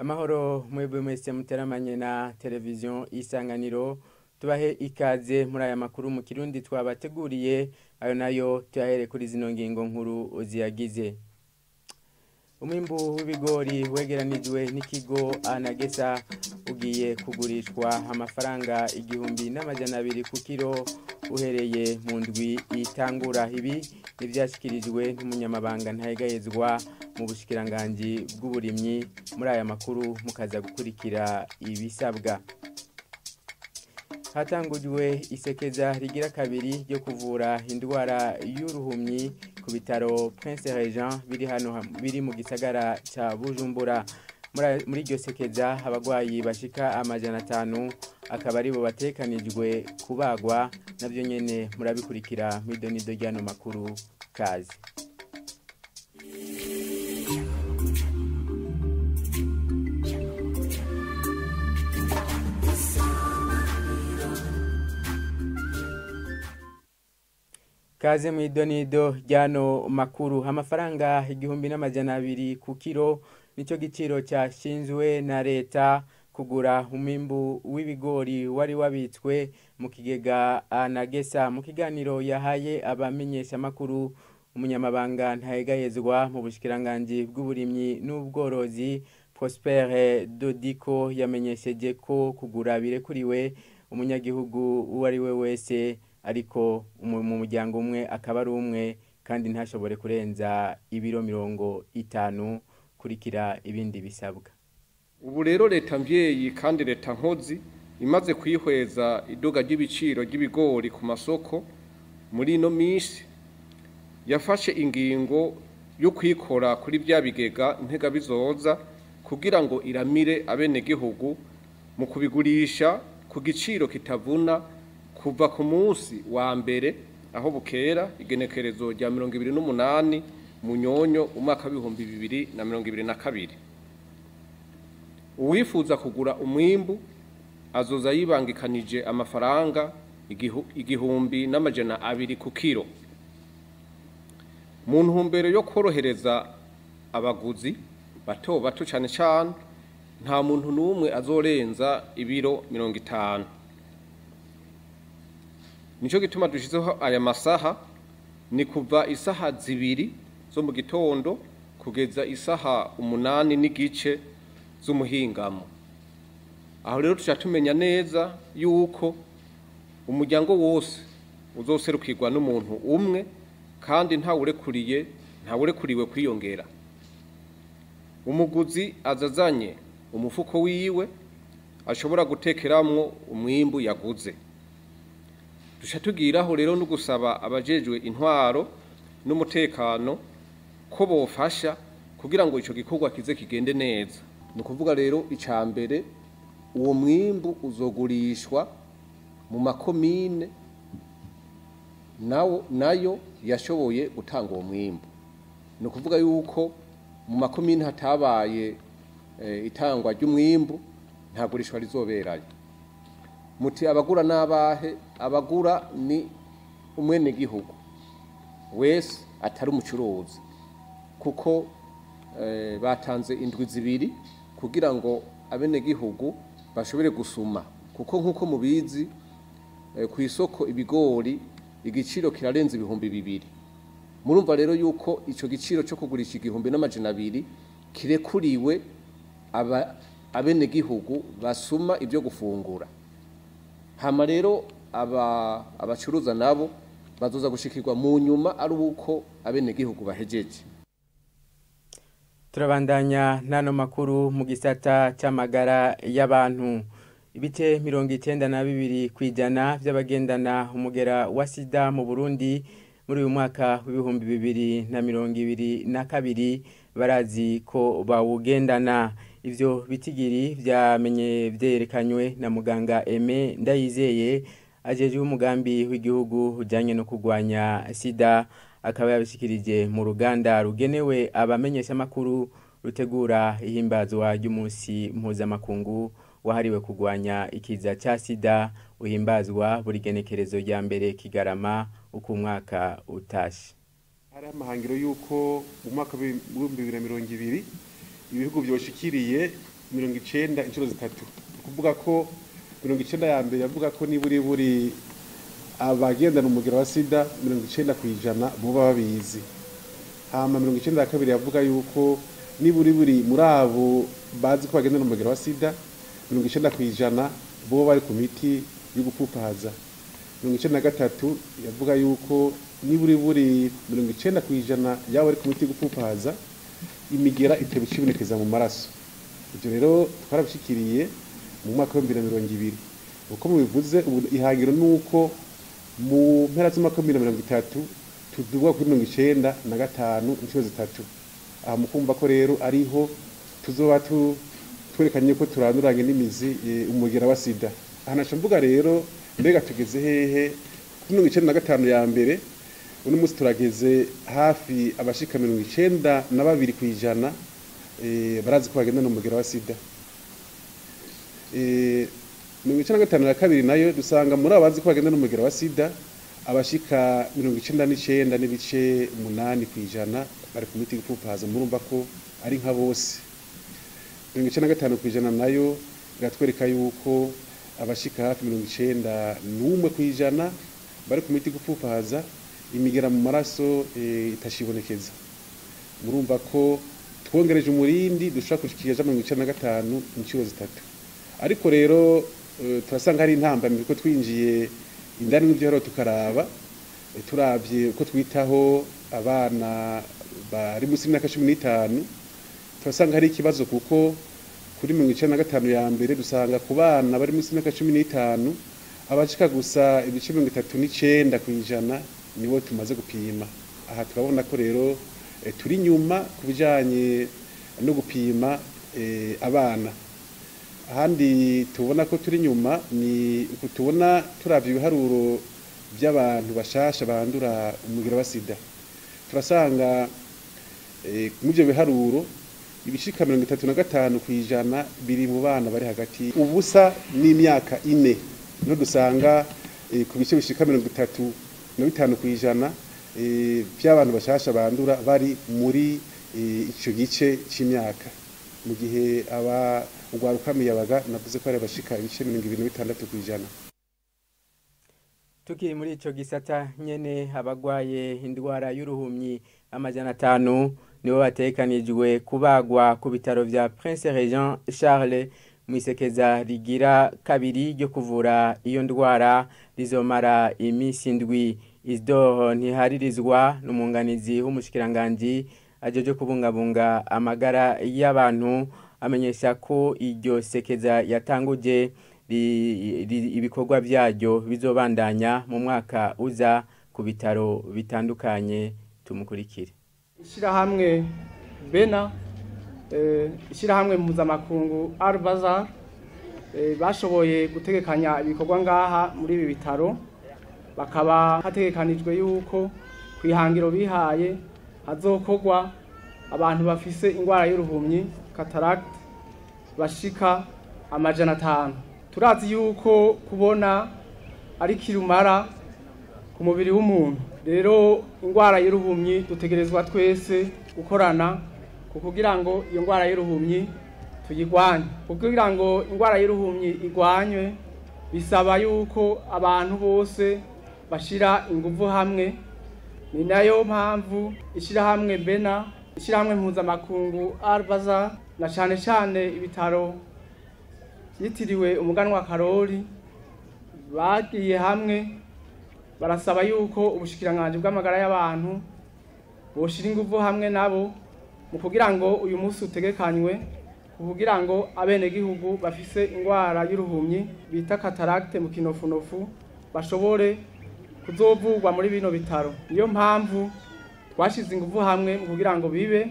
Amahoro mwebwe mwese muteramanye na televiziyo Isanganiro, tubahe ikaze muri aya makuru mu Kirundi twabateguriye, ayo nayo tuyahere kuri zino ngingo nkuru ziyagize. Umwimbu w'ibigori wegeranijwe n'ikigo Anagesa ugiye kugurishwa amafaranga 1200 ku kiro uhereye mu ndwi itangura. Ibi nivyashikirijwe n'umunyamabanga ntayegayezwa mu bushikiranganji bw'uburimyi. Muri aya makuru mukaza gukurikira ibisabwa. Hatangujwe isekeza rigira kabiri ryo kuvura indwara y'uruhumyi ku bitaro Prince Regent biri hano biri mu gisagara ca Bujumbura. Muri iryo sekeza abagwayi bashika 500 akaba aribo batekanijwe kubagwa, navyo nyene murabikurikira mw'idonido ryano makuru. Kazi. Kaze mw'idonido ryano makuru. Amafaranga 1200 ku kiro nico giciro cyashinzwe na leta kugura umwimbu w'ibigori wari wabitswe mu kigega Anagesa. Mu kiganiro yahaye abamenyesha makuru, umunyamabanga ntayegayezwa mu bushikiranganji bw'uburimyi n'ubworozi Prosper Dodiko yamenyesheje ko kugura birekuriwe umunyagihugu uwo ari we wese, ariko mu muryango umwe akaba ari umwe kandi ntashobore kurenza ibiro 50. Kurikira ibindi bisabwa. Ubu rero leta mvyeyi kandi leta nkozi imaze kwihweza iduga ry'ibiciro ry'ibigori ku masoko muri ino minsi, yafashe ingingo yo kwikora kuri bya bigega ntega bizoza kugira ngo iramire abenegihugu mu kubigurisha ku giciro kitavuna kuva ku munsi wa mbere aho bukera igenekerezo rya 28 Munyonyo umwaka 2022. Uwifuza kugura umwimbu azoza yibangikanije amafaranga 1200 ku kiro. Mu ntumbero yo korohereza abaguzi bato bato cane cane, nta muntu n'umwe azorenza ibiro 50. Nico gituma dushizeho aya masaha, ni kuva isaha 2 zo mu gitondo kugeza isaha 8:15 z'umuhingamo. Aho rero tuca tumenya neza yuko umuryango wose uzoserukirwa n'umuntu umwe kandi ntawurekuriwe kwiyongera. Umuguzi azazanye umufuko wiwe ashobora gutekeramwo umwimbu yaguze. Duca tugiraho rero no gusaba abajejwe intwaro n'umutekano ko bofasha kugira ngo ico gikorwa kize kigende neza. Ni ukuvuga rero icambere, uwo mwimbu uzogurishwa mu makomine nayo yashoboye gutanga uwo mwimbu. Ni ukuvuga yuko mu makomine hatabaye itangwa ry'umwimbu, nta gurishwa rizoberayo. Muti abagura n'abahe? Abagura ni umwenegihugu wese atari umucuruzi, kuko batanze indwi 2 kugira ngo abenegihugu bashobore gusuma, kuko nkuko mubizi ku isoko ibigori igiciro kirarenze 2000. Murumva rero yuko ico giciro cyo kugurisha 1200 kirekuriwe abenegihugu basuma ibyo gufungura. Hama rero abacuruza nabo bazoza gushikirwa mu nyuma ari uko abenegihugu bahejeje. Turabandanya nano makuru mu gisata c'amagara y'abantu. Ibice 92% by'abagendana umugera wa sida mu Burundi muri uyu mwaka w'ibihumbi 2022 barazi ko bawugendana. Ivyo bitigiri vyamenye vyerekanywe na muganga Aime Ndayizeye ajejwe umugambi w'igihugu ujanye no kugwanya sida, akaba yabishikirije mu ruganda rugenewe abamenyesha makuru rutegura ihimbazwa ry'umunsi mpuzamakungu wahariwe kugwanya ikiza ca sida, uhimbazwa buri genekerezo rya mbere Kigarama uko umwaka utashe. Hari amahangiro yuko mu mwaka w'ibihumbi 2020 ibihugu byoshikiriye 90 inshuro zitatu. Kuvuga ko 90 ya mbere yavuga ko niburi buri abagendana umugera wa sida 90% boba babizi. Hama 92 ya kabiri yavuga yuko niburi buri muri abo bazi ko bagendana umugera wa sida 90% bo bari ku miti yo gupfupaza. 93 yavuga yuko niburi buri 90% yabo bari ku miti yo gupfupaza imigera iteba icibonekeza mu maraso. Ivyo rero twarabishikiriye mu mwaka wa 2020. Uko mubivuze ihangiro nuko mu mpera z'umwaka wa 2030 tuduga kuri 95 inshuro zitatu. Aha mukumva ko rero ariho tuzoba twerekanye ko turanduranye n'imizi umugera wa sida. Aha naco mvuga rero mbega tugeze hehe kuri 95 ya mbere, uno munsi turageze hafi abashika 92% barazi ko bagendana umugera wa sida. 95 ya kabiri nayo dusanga muri abazi ko bagendana umugera wa sida abashika 99.8% bari ku miti y'igipfupaza, murumva ko ari nka bose. 95% nayo iratwereka yuko abashika hafi 91% bari ku miti y'igipfupaza imigera mu maraso itashibonekeza. Murumva ko twongereje umurindi dushobora gushikira 95 inshuro zitatu. Ariko rero turasanga hari intambamyi kuko twinjiye indani mu byaro tukaraba, turavye uko twitaho abana bari munsi y'imyaka 15, turasanga hari ikibazo kuko kuri 95 ya mbere dusanga ku bana bari munsi y'imyaka 15 abashika gusa ibice 39% nibo tumaze gupima. Aha turabona ko rero turi nyuma ku bijanye no gupima abana. Ahandi tubona ko turi nyuma ni tubona turavye ibiharuro by'abantu bashasha bandura umugera wa sida. Turasanga mu byo biharuro ibishika 35% biri mu bana bari hagati ubusa n'imyaka 4, no dusanga ku bice bishika 35% by'abantu bashasha bandura bari muri ico gice c'imyaka, mu gihe aba ugwaruka miyabaga navuze ko ari bashika ibice 26%. Tukiri muri ico gisata nyene, abagwaye indwara y'uruhumyi 500 nibo batekanijwe kubagwa ku bitaro vya Prince Regent Charles mwisekeza rigira kabiri ryo kuvura iyo ndwara rizomara iminsi 7. Isidore Ntiharirizwa n'umunganizi w'umushikiranganji ajeje kubungabunga amagara y'abantu amenyesha ko iryo sekeza yatanguje ibikorwa byaryo bizobandanya mu mwaka uza ku bitaro bitandukanye. Tumukurikire. Ishirahamwe Bena, ishirahamwe mpuzamakungu Al-Bazar bashoboye gutegekanya ibikorwa ngaha muri ibi bitaro, bakaba hategekanijwe yuko kwihangiro bihaye hazokorwa abantu bafise ingwara y'uruhumyi cataract bashika 500. Turazi yuko kubona ari kirumara ku mubiri w'umuntu, rero ingwara y'uruhumyi dutegerezwa twese gukorana kugira ngo iyo ngwara y'uruhumyi tuyigwanye. Kugira ngo ingwara y'uruhumyi igwanywe bisaba yuko abantu bose bashira inguvu hamwe. Ni nayo mpamvu ishirahamwe Bena, ishirahamwe mpuzamakungu Al-Bazar na cane cane ibitaro yitiriwe umuganwa Karori bagiye hamwe barasaba yuko ubushikiranganje bw'amagara y'abantu boshira inguvu hamwe nabo mu kugira ngo uyu munsi utegekanywe, kugira ngo abenegihugu bafise ingwara y'uruhumyi bita cataracte mu kinofunofu bashobore kuzovugwa muri bino bitaro. Niyo mpamvu twashize inguvu hamwe mu kugira ngo bibe,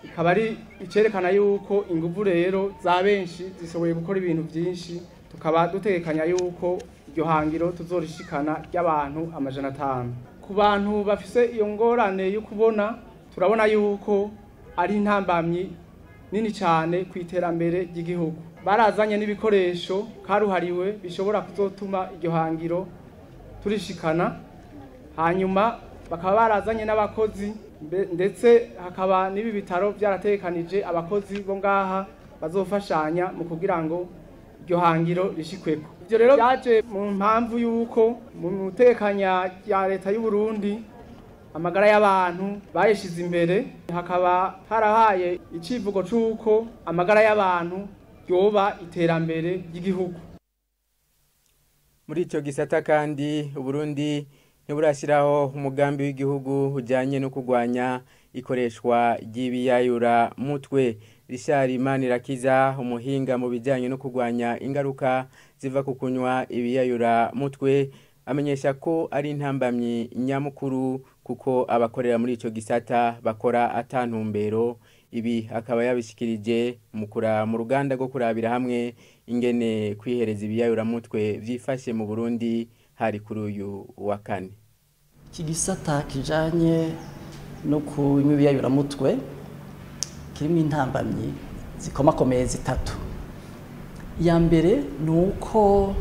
ikaba ari icerekana yuko inguvu rero za benshi zishoboye gukora ibintu byinshi. Tukaba dutegekanya yuko iryo hangiro tuzorishikana ry'abantu 500. Ku bantu bafise iyo ngorane yo kubona, turabona yuko ari intambamyi nini cyane ku iterambere ry'igihugu. Barazanye n'ibikoresho karuhariwe bishobora kuzotuma iryo hangiro turishikana, hanyuma bakaba barazanye n'abakozi, ndetse hakaba n'ibi bitaro byaratekanije abakozi bo ngaha bazofashanya mu kugira ngo iryo hangiro rishikweko. Ivyo rero byaje mu mpamvu y'uko mu mutekanya ya leta y'u Burundi amagara y'abantu bayishize imbere, hakaba harahaye icivugo c'uko amagara y'abantu yoba iterambere ry'igihugu. Muri ico gisata kandi Uburundi ntiburashyiraho umugambi w'igihugu ujyanye no kurwanya ikoreshwa ry'ibiyayura mutwe. Richard Manirakiza, umuhinga mu bijyanye no kurwanya ingaruka ziva ku kunywa ibiyayura mutwe, amenyesha ko ari intambamyi nyamukuru kuko abakorera muri ico gisata bakora atantumbero. Ibi akaba yabishikirije mu ruganda rwo kurabira hamwe ingene kwihereza ibiyayura mutwe vyifashe mu Burundi hari kuri uyu wa kane. Iki gisata kijanye no kunywa ibiyayura mutwe kirimo intambamyi zikomakomeye zitatu. Iya mbere ni uko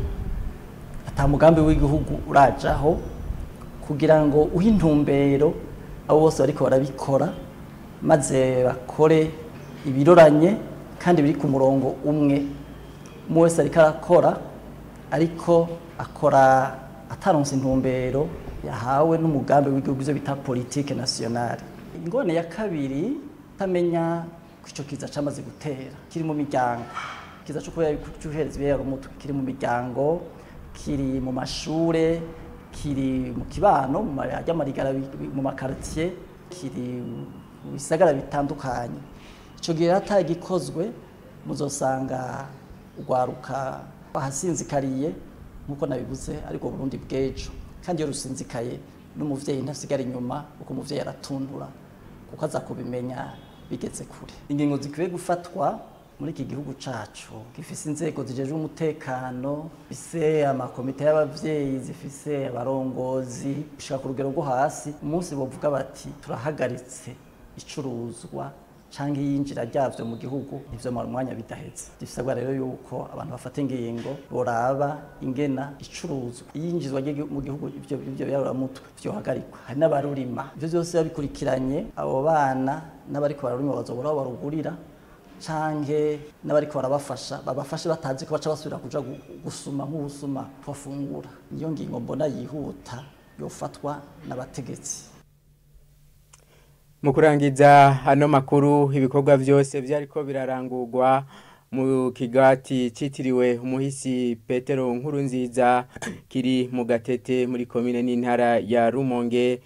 ata mugambi w'igihugu urajaho kugira ngo uhe intumbero abo bose bariko barabikora, maze bakore ibiroranye kandi biri ku murongo umwe. Umwe wese ariko arakora, ariko akora ataronse intumbero yahawe n'umugambi w'igihugu, ivyo bita politique nationale. Ingorane ya kabiri, tamenya ko ico kiza camaze gutera kiri mu miryango. Kiza co kuhereza ibiyayura umutwe kiri mu miryango, kiri mu mashure, kiri mu kibano, mu y'amarigara, mu makartier, kiri mu bisagara bitandukanye. Ico gihe atagikozwe muzosanga urwaruka bahasinzikariye nkuko nabivuze, ariko Burundi bw'ejo. Kandi iyo rusinzikaye n'umuvyeyi ntasigara inyuma, kuko umuvyeyi aratundura kuko aza kubimenya bigeze kure. Ingingo zikwiye gufatwa muri iki gihugu cacu gifise inzego zijejwe umutekano, zifise amakomite y'abavyeyi, zifise abarongozi gushika ku rugero rwo hasi. Umunsi bovuga bati turahagaritse icuruzwa canke iyinjira ryavyo mu gihugu, ivyo mara umwanya bidaheze. Bisabwa rero yuko abantu bafata ingingo boraba ingena icuruzwa iyinjizwa mu gihugu ivyo byaruramutwe vyohagarikwa. Hari n'abarurima, ivyo vyose babikurikiranye, abo bana n'abariko bararurima bazobora aho barugurira, canke n'abariko barabafasha babafashe batazi ko baca basubira kuja gusuma nk'ubusuma bafungura. Niyo ngingo mbona yihuta yofatwa n'abategetsi. Mu kurangiza hano makuru, ibikorwa vyose vyariko birarangurwa mu kigwati citiriwe umuhisi Petero Nkurunziza kiri mu Gatete muri komine n'intara ya Rumonge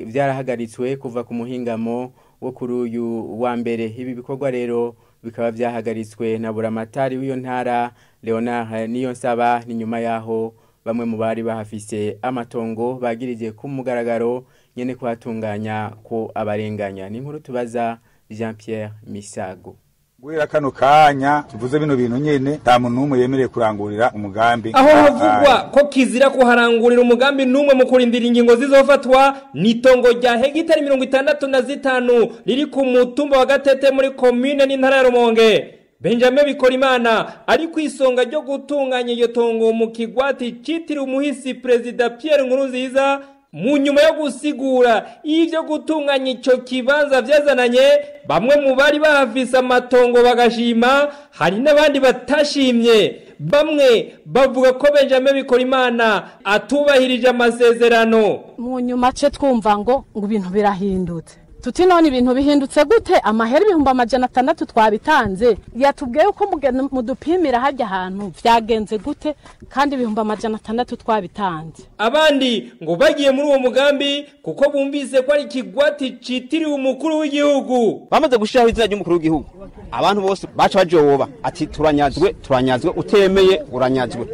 vyarahagaritswe kuva ku muhingamo wo kuri uyu wa mbere. Ibi bikorwa rero bikaba vyahagaritswe na buramatari w'iyo ntara Leonard Niyonsaba, ni nyuma yaho bamwe mu bari bahafise amatongo bagirije ku mugaragaro nyene kuhatunganya ko abarenganya. Ni inkuru tubaza Jean Pierre Misago. Guhera kano kanya tuvuze bino bintu nyene, nta muntu n'umwe yemereye kurangurira umugambi. Aho havugwa ko kizira kuharangurira umugambi n'umwe mu kurindira ingingo zizofatwa nitongo rya hegitari 65 riri ku mutumba wa Gatete muri commune n'intara ya Rumonge. Benjamin Bikorimana ari ku isonga ryo gutunganya iyo tongo mu kigwati citiriwe umuhisi Perezida Pierre Nkurunziza. Mu nyuma yo gusigura ivyo gutunganya ico kibanza vyazananye, bamwe mu bari bahafise amatongo bagashima, hari n'abandi batashimye. Bamwe bavuga ko Benjamin Bikorimana atubahirije amasezerano. Mu nyuma ce twumva ngo ibintu birahindutse. Tuti none ibintu bihindutse gute? Amahera 600,000 twabitanze, yatubwiye uko mudupimira hajya ahantu vyagenze gute kandi 600,000 twabitanze. Abandi ngo bagiye muri uwo mugambi kuko bumvise ko ari kigwati citiriwe umukuru w'igihugu. Bamaze gushiraho izina ry'umukuru w'igihugu, abantu bose baca bajoba ati turanyazwe, turanyazwe, utemeye uranyazwe.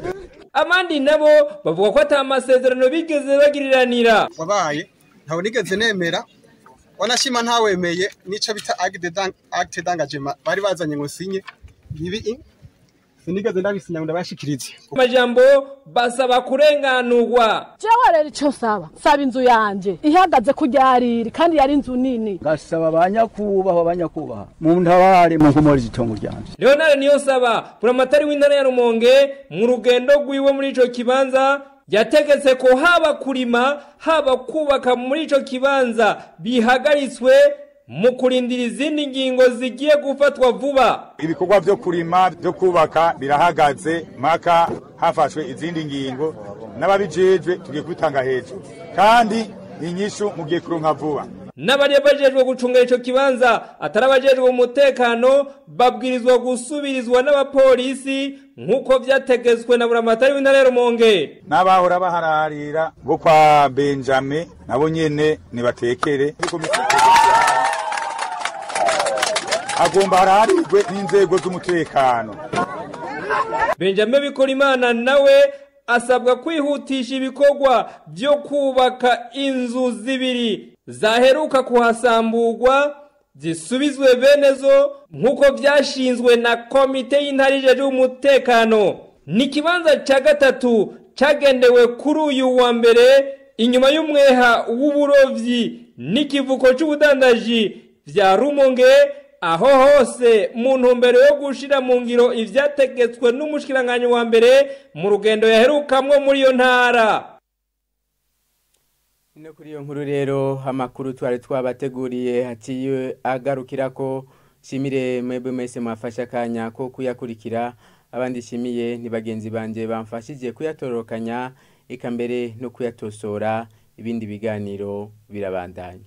Abandi nabo bavuga ko ata masezerano bigeze bagiriranira. Wabaye ntawe nigeze nemera, wanashima ntawemeye nico bita acte d'engagement bari bazanye ngo sinye bibi, sinigeze ndabisinya ngo ndabashikirize. Amajambo basaba kurenganurwa. Jewe rero ico saba inzu yanje ihagaze kuryariri kandi yari inzu nini. Gasaba abanyakubaha mu ntabare mu nkomori zitongo ryanje. Leonard Niyonsaba, buramatari w'intara ya Rumonge, mu rugendo rwiwe muri ico kibanza yategetse ko haba kurima haba kubaka muri ico kibanza bihagaritswe mu kurindira izindi ngingo zigiye gufatwa vuba. Ibikorwa vyo kurima byo kubaka birahagaze maka hafashwe izindi ngingo n'ababijejwe tugiye kubitanga hejuru kandi inyishu mugiye kuronka vuba. N'abari bajejwe gucunga ico kibanza atari abajejwe umutekano babwirizwa gusubirizwa n'abapolisi nk'uko vyategetswe na buramatari w'intara ya Rumonge. N'abahora bahararira bo kwa Benjamin nabo nyene nibatekere, agomba hararirwe n'inzego z'umutekano. Benjamin Bikorimana nawe asabwa kwihutisha ibikorwa byo kubaka inzu zibiri zaheruka kuhasamburwa zisubizwe benezo nk'uko byashinzwe na komite y'intara ijejwe umutekano. Ni kibanza ca gatatu cagendewe kuri uyu wa mbere inyuma y'umweha w'uburovyi n'ikivuko c'ubudandaji vya Rumonge, aho hose mu ntumbero yo gushira mu ngiro ivyategetswe n'umushikiranganji wa mbere mu rugendo yaherukamwo muri iyo ntara. No kuri iyo nkuru rero amakuru twari twabateguriye haciye agarukirako. Shimire mwebwe mwese mwafashe akanya ko kuyakurikira, abandi shimiye ni bagenzi banje bamfashije kuyatororokanya eka mbere no kuyatosora. Ibindi biganiro birabandanya.